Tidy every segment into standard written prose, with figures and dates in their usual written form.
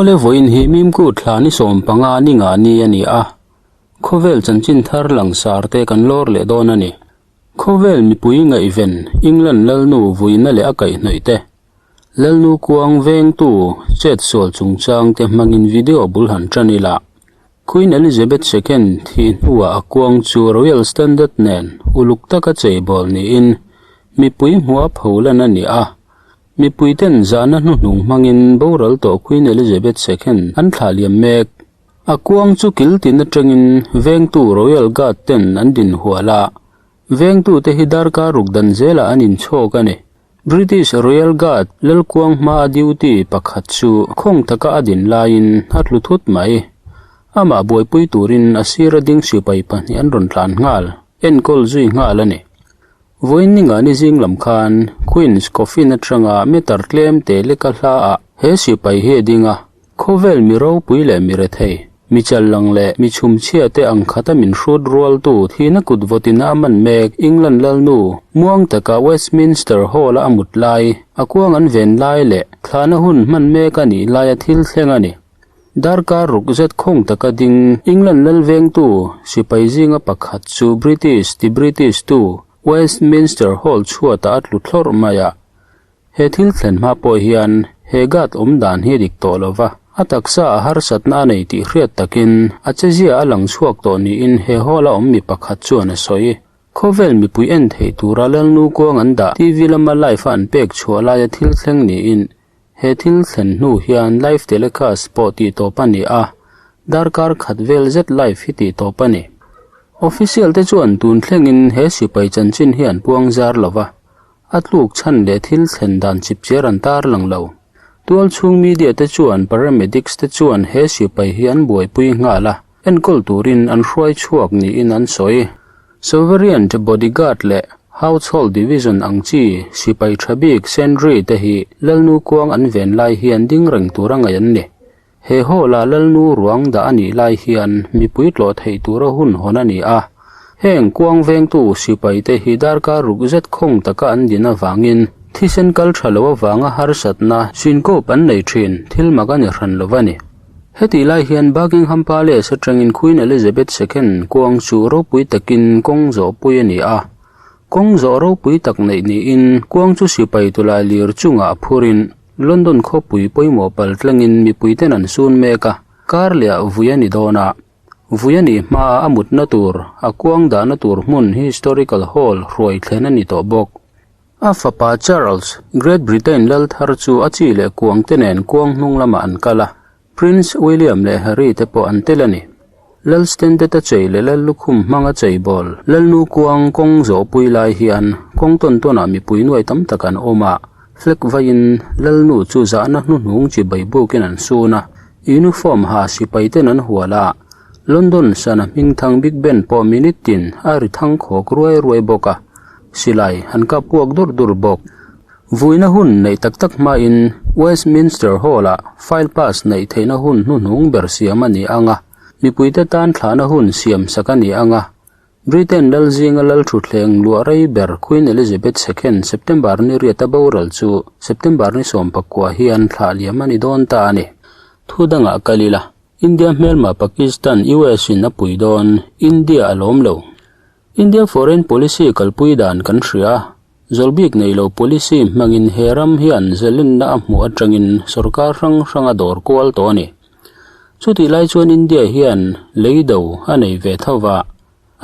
Awle vawiin hi Mimku thla ni 15 ni nga ni a ni a, khawvel chanchin thar langsar te kan lawr leh dawn a ni. Khawvel mipui ngaihven England lalnu vuina leh a kaihhnawih te, lalnu kuang vengtu chetsual chungchang te hmangin video bul han tan ila. Queen Elizabeth ii thih hnuah a kuang chu Royal Standard nen uluk taka cheibawl niin mipui hmuha pholan a ni a. Mipuiten zahna hnuhnung hmangin boral tawh Queen Elizabeth ii an thlah liam mek. A kuang chu kil tin atangin vengtu Royal Guard ten an din hual a, vengtute hi darkar ruk dan zelah an inchhawk a ni. British Royal Guard lalkuang hmaa duty pakhat chu khawng taka a din laiin a tlu thut mai. Amah buaipui turin a sira ding sipai pahnih an rawn tlan nghal, enkawl zui nghal a ni. Vawiin ninga ni zing lam khan Queen's Coffin atanga meter tlem te leka hlaah he sipai hi a ding a. Khawvel mi ropui leh mi rethei, mi challang leh mi chhumchhia te ang khata min hrut rualtu thihna kut vawtin a man mek England lalnu muang taka Westminster Hall-a a mut lai, a kuang an ven lai leh thlahna hun hman mek a nih laia thil thleng a ni. Darkar ruk zet khawng taka ding England lal vengtu sipai zinga pakhat chu British ti British tu Westminster Hall chhuatah a tlu thlawrh mai a. He thil thlen hma pawh hian he guard awm dan hi a dik tawh lo va, a taksa a harsatna a nei tih hriat takin a chezia a lang chhuak tawh niin he hall-a awm mi pakhat chuan a sawi. Khawvel mipui en theih tura Lalnu kuang an dah TV lama live-a an pek chhuah laia thil thleng niin he thil thlen hnu hian live telecast pawh tih tawp a ni a, darkar khat vel zet live hi tih tawp a ni. Official te chuan tun thlengin he sipai chanchin hi an puang zar lo va. A tluk chhan leh thil thlen dan chipchiar an tar lang lo. Tual chhung media te chuan paramedics te chuan he sipai hi an buaipui nghal a, enkawl turin an hruai chhuak niin an sawi. Sovereign Bodyguard leh Household Division ang chi sipai tha bik Sentry te hi Lalnu kuang an ven lai hian ding reng tur a ngaih an ni. He hall-a Lalnu ruang dah a nih lai hian mipui tlawh theih tura hun hawn a ni a. Heng kuang vengtu sipaite hi darkar ruk zet khawng taka an din avangin thisen kal tha lo avanga harsatna syncope an nei thin thil mak a ni hran lo a ni. Hetih lai hian Buckingham Palace atangin Queen Elizabeth ii kuang chu ropui takin kawng zawhpui a ni a. Kawng zawh ropui tak neih niin kuang chu sipai tulai lir chungah a phurin London khawpui pawimawh pal tlangin mipuiten an sun mek a, kar leh ah vui a ni dawn a. Vui a nih hmaa a mutna tur, a kuang dahna tur hmun Historical Hall hruai thlen a ni tawh bawk. A fapa Charles, Great Britain lal thar chu a chi leh kuang te nen kuang hnung lamah an kal a, Prince William leh Harry te pawh an tel a ni. Lal Standard a chei leh Lal lukhum hmanga chei bawl Lalnu kuang kawng zawhpui lai hian kawng tawn tawnah mipui nuai tam tak an awm a, flag vaiin Lalnu chu zahna hnuhnung chibai bukin an sun a, uniform ha sipai ten an hual a, London sana hmingthang Big Ben pawh minute tin a ri thang khawk ruai ruai bawk a, silai an kap puak dur dur bawk. Vuina hun neih tak tak hmain Westminster Hall-ah file pass neih theihna hun hnuhnung ber siam a ni ang a, mipuite tan thlahna hun siam sak a ni ang a. Britain lal zinga lal thutthleng luah rei ber Queen Elizabeth ii September ni riata boral chu September ni 19 hian thlah liam a ni dawn ta a ni. Thu dangah kal ila, India hmelma Pakistan US in a pui dawn, India a lawm lo. India foreign policy kalpui dan kan hria. Zawlbik nei lo policy hmangin he ram hian zalenna a hmuh atangin sorkar hrang hrang a dawr kual tawh a ni. Chutih lai chuan India hian lei do a nei ve tho va,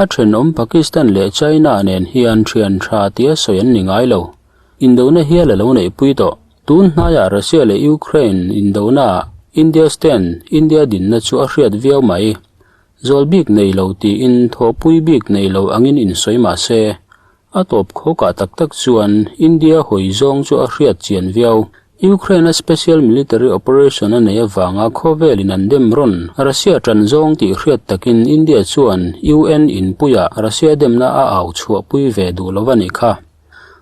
a thenawm Pakistan leh China nen hian thian tha tia sawi an ni ngai lo. Indona hial a lo neihpui tawh. Tun hnaiah Russia leh Ukraine indonaah India stand, India dinna chu a hriat viau mai. Zawlbik nei lo tiin thawhpui bik nei lo angin insawi mah se, A tawp khawkah tak tak chuan India hawi zawng chu a hriat chian viau. Ukraine-a special military operation a neih avanga khawvelin an dem rawn Russia tan zawng tih hriat takin India chuan UN inpuiah Russia demna a au chhuahpui ve duh lo a nih kha.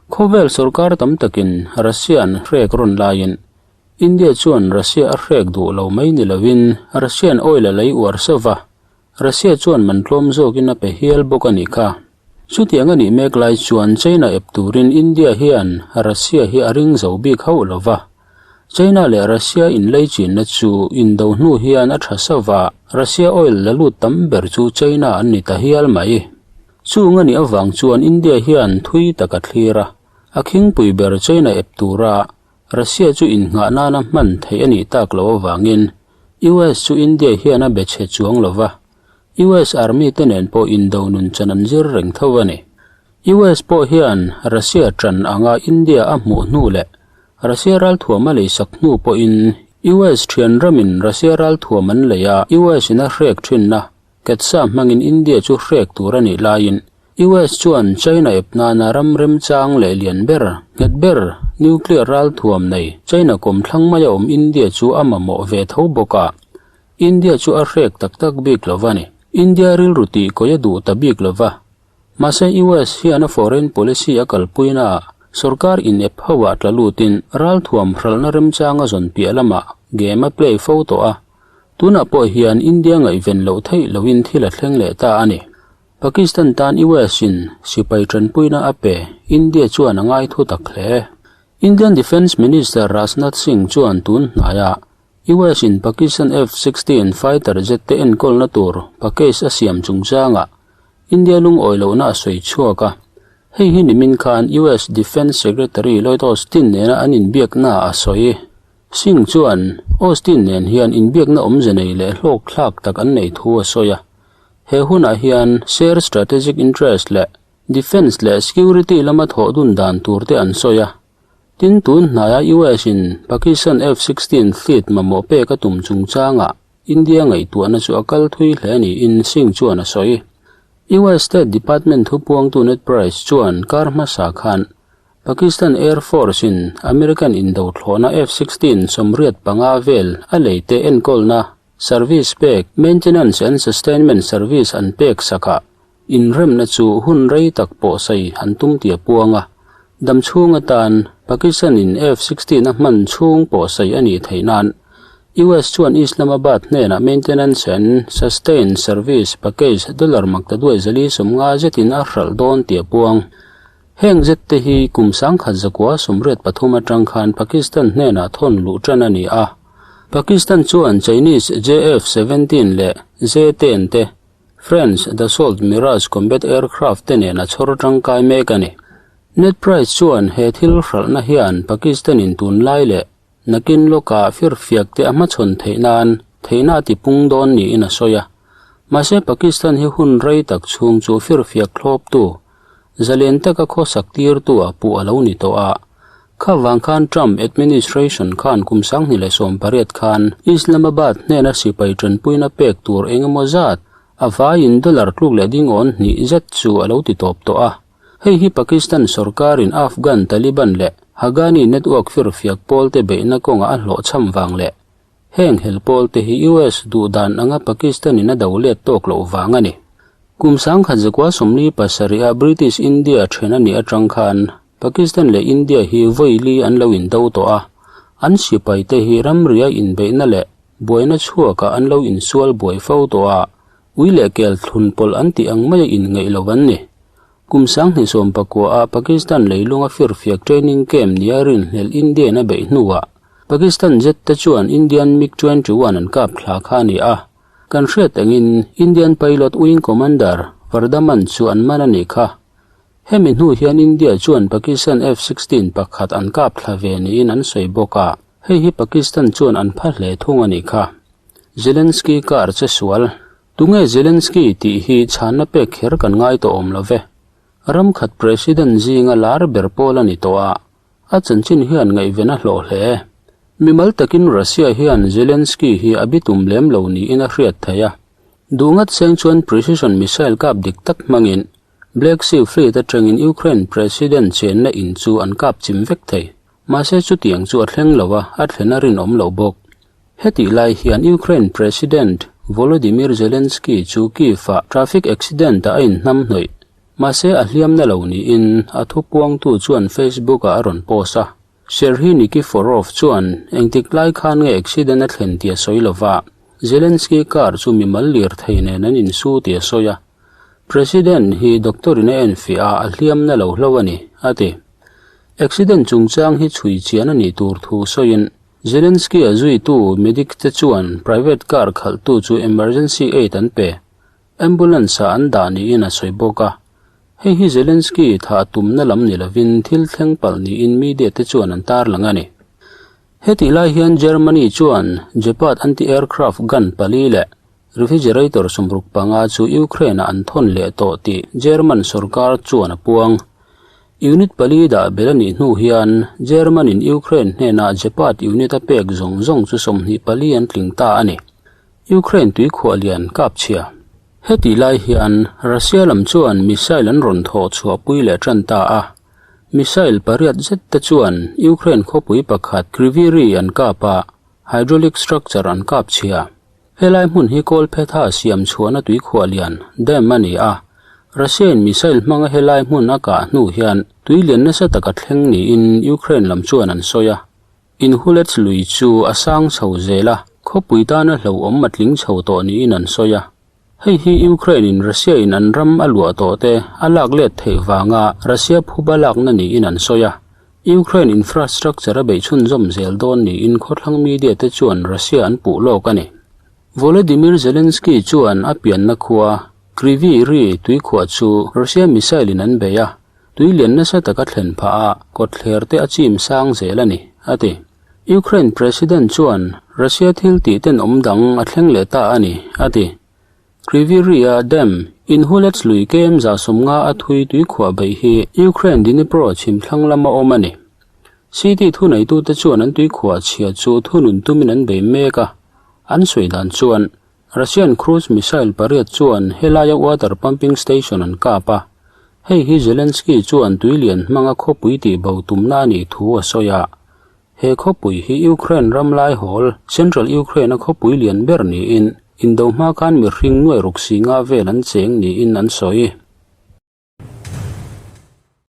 Khawvel sorkar tam takin Russia an hrek rawn laiin India chuan Russia a hrek duh lo mai ni lovin Russian oil a lei uar sauh va, Russia chuan man tlawm zawkin a pe hial bawk a nih kha. Chutiang a nih mek lai chuan China ep turin India hian Russia hi a ring zo bik hauh lo va. China leh Russia inleichinna chu indo hnu hian a tha sova, Russia oil la lut tam ber chu China an ni ta hial mai. Chung a nih avang chuan India hian thui tak a thlir a, a khingpui ber China ep tura Russia chu innghah nana hman theih a nih tak loh avangin US chu India hian a be chhe chuang lo va, US Army te nen pawh indo nun chan an zir reng tho a ni. US pawh hian Russia ṭan anga India a hmuh hnu leh Russia ralthuam a leisak hnu pawhin US ṭhian ramin Russia ralthuam an lei a, US in a hrek ṭhinna Ketsa hmangin India chu hrek tur a nih laiin US chuan China ep nana ram remchang leh lian ber, nghet ber, nuclear ralthuam nei China kawmthlang maia awm India chu a mamawh ve tho bawk a, India chu a hrek tak tak bik lo va ni. India rilru tih kawi a duh ta bik lo va. Mahse US hian a foreign policy a kalpuina ah sorkar inep ho ah tla lutin ralthuam hralhna remchanga zawn piah lamah game a play fo tawh a. Tunah pawh hian India ngaihven loh theih loin thil a thleng leh ta a ni. Pakistan tan US in sipai tanpuina a pe India chuan a ngai thu tak hle. Indian Defence Minister Rajnath Singh chuan tun hnaiah US in Pakistan F-16 fighter jet te enkawlna tur package a siam chungchangah India lungawi lohna a sawi chhuak a. Hei hi nimin khan US Defence Secretary Lloyd Austin nena an inbiakna a sawi. Singh chuan Austin nen hian inbiakna awmze nei leh hlawkthlak tak an nei thu a sawi a. He hunah hian shared strategic interest leh defence leh security lama thawh dun dan tur te an sawi a. Tin, tun hnaia US in Pakistan F-16 fleet mamawh pek a tum chungchangah India ngaihtuahna chu a kal thui hle niin Singh chuan a sawi. US State Department thupuangtu Ned Price chuan kar hmasa khan Pakistan Air Force in American indo thlawhna F-16 85 vel a leite enkawlna service pek, maintenance and sustainment service an pek sakah Inremna chu hun rei tak pawh sawi an tum tih a puang a, dam chhung atan Pakistan in F-16 a hman chhung pawh sawi a nih theih nan US chuan Islamabad hnenah maintenance and sustain service package dollar maktaduai zali 50 zetin a hralh dawn tih a puang. Heng zet te hi kum 1983 atang khan Pakistan hnenah thawn luh tan a ni a, Pakistan chuan Chinese JF-17 leh J-10 te French Dassault Mirage combat aircraft te nen a chhawr tangkai mek a ni. Ned Price chuan he thil hralhna hian Pakistan in tunlai leh nakin lawkah firfiak te a hmachhawn theih nan theihna a tipung dawn niin a sawi a. Mahse Pakistan hi hun rei tak chhung chu firfiak thlawptu zalen taka khawsak tirtu ah puh a lo ni tawh a. Kha vang khan Trump administration khan kum 2018 khan Islamabad hnena sipai tanpuina pek tur eng emaw zat a vaiin dollar tluk leh dingawn hnih zet chu a lo ti tawp tawh a. Hei hi Pakistan sorkarin Afghan Taliban leh Haqqani network firfiak pawlte beihna kawngah a hlawhchham vang leh Heng hel pawl te hi US duh dan anga Pakistan in a do let tawk loh vang a ni. Kum 1947 a British India then a nih atang khan Pakistan leh India hi vawi li an lo indo tawh a, an sipai te hi ramria inbeihna leh buaina chhuakah an lo insual buai fo tawh a, ui leh kel thlun pawlh an tih ang maia inngeih lo an ni. Kum 2019 a Pakistan leilunga firfiak training camp nia rinhlelh India in a beih hnuah Pakistan jet te chuan Indian MiG 21 an kap thla kha a ni a. Kan hriat angin Indian pilot Wing Commander Vardhaman chu an man a nih kha. Hemi hnu hian India chuan Pakistan F-16 pakhat an kap thla ve niin an sawi bawk a, hei hi Pakistan chuan an pha hle thung a nih kha. Zelensky car che sual. Tunge Zelensky tih hi chhanna pek kher kan ngai tawh awm lo ve. Ram khat President zinga lar ber pawl a ni tawh a, a chanchin hian ngaihven a hlawh hle. Mimal takin Russia hian Zelensky hi a bitum lem lo niin a hriat theih a. Duh ngat seng chuan precision missile kap dik tak hmangin Black Sea Fleet atangin Ukraine President chenna in chu an kap chim vek thei. Mahse chutiang chu a thleng lo a, a thlen a rinawm lo bawk. Hetih lai hian Ukraine President Volodymyr Zelensky chu Kyiv-ah traffic accident-ah a inhnam hnawih. Mahse a hliamna lo niin a thupuangtu chuan Facebook-ah a rawn post a. Serhiy Nikiforov chuan engtik lai khan nge accident a thlen tih a sawi lova, Zelensky car chu mimal lirthei nen an insu tih a sawi a. President hi doctor-in a enfiah a, a hliamna lo hlo a ni, a ti. Accident chungchang hi chhui chian a nih tur thu sawiin. Zelensky-a zuitu medic te chuan private car khalhtu chu emergency aid an pe. Ambulance-ah an dah niin a sawi bawk a. Hei hi Zelensky thah tumna lam ni lovin thil thleng palh niin media te chuan an tarlang a ni. Hetih lai hian Germany chuan Gepard anti-aircraft gun pali leh refrigerator 65 chu Ukraine-ah an thawn leh tawh tih German sorkar chuan a puang. Unit pali dah belh a nih hnu hian German-in Ukraine hnenah Gepard unit a pek zawng zawng chu 24 an tling ta a ni. Ukraine tuikhuah lian kap chhia. Hetih lai hian Russia lam chuan missile an rawn thawh chhuahpui leh tan ta a. Missile pariat zet te chuan Ukraine khawpui pakhat Kryvyi Rih an kap a, hydraulic structure an kap chhia. Helai hmun hi Kawlphetha siam chhuahna tuikhuah lian, dam, a ni a. Russia-in missile hmanga helai hmun a kah hnu hian tui lian nasa taka thleng niin Ukraine lam chuan an sawi a. Inhulets lui chu a sang chho zel a, khawpui tana hlauhawm a tling chho tawh niin an sawi a. Hei hi Ukraine-in Russia-in an ram a luah tawh te a lak let theih vanga Russia phuba lakna niin an sawi a. Ukraine infrastructure a beih chhunzawm zel dawn niin khawthlang media te chuan Russia an puh lawk a ni. Volodymyr Zelensky chuan a pianna khua Kryvyi Rih tuikhuah chu Russia missile-in an bei a, Tui lian nasa taka thlen phah a, kawtthler te a chim sang zel a ni, a ti. Ukraine President chuan Russia thil tih tenawm dang a thleng leh ta a ni, a ti. Kryvyi Rih-a dam Inhulets lui kem 150 a thui tuikhuah beih hi Ukraine Dnipro chhimthlang lama awm a ni. City thuneitute chuan an tuikhuah chhia chu thunun tumin an bei mek a, an sawi dan chuan Russian cruise missile pariat chuan helaia water pumping station an kap a, hei hi Zelensky chuan tui lian hmanga khawpui tih bo tumna a nih thu a sawi a. He khawpui hi Ukraine ram lai hawl, Central Ukraine-a khawpui lian ber niin, indo hma khan mihring nuai ruk si nga vel an cheng niin an sawi.